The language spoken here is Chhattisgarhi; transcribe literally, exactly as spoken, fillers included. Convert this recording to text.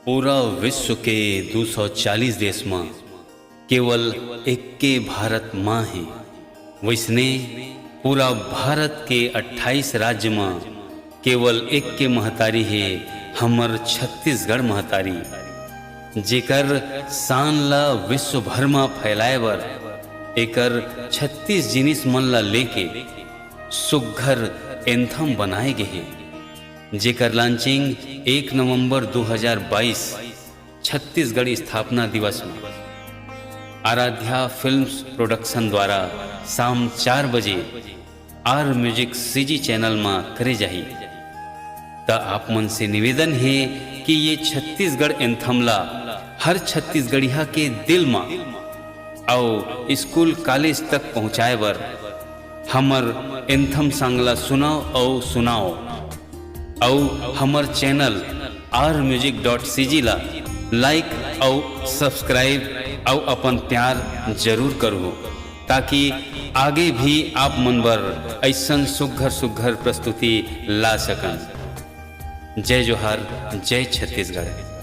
पूरा विश्व के दू सौ चालीस देश म केवल एक्के भारत माँ हे। वइसने पूरा भारत के अट्ठाईस राज्य म केवल एक्के महतारी हे, हमर छत्तीसगढ़ महतारी, जेकर शान ला विश्व भर म फैलाए बर एकर छत्तीस जिनिस मन ला लेके सुग्घर एंथम बनाए गे हे, जेकर लॉन्चिंग एक नवंबर दू हजार बाईस, छत्तीसगढ़ स्थापना दिवस में आराध्या फिल्म्स प्रोडक्शन द्वारा शाम चार बजे आर म्यूजिक सीजी चैनल म करे जाही। त आप मन से निवेदन हे कि ये छत्तीसगढ़ एंथम ला हर छत्तीसगढ़िया के दिल म अउ स्कूल कॉलेज तक पहुंचाए बर हमर एंथम सॉन्ग ला सुनाओ अउ सुनाओ। अउ हमर channel R music dot C G ला लाइक अउ सब्सक्राइब अउ अपन प्यार जरूर करहु, ताकि आगे भी आप मन बर अइसन सुग्घर सुग्घर प्रस्तुति ला सकन। जय जोहार, जय छत्तीसगढ़।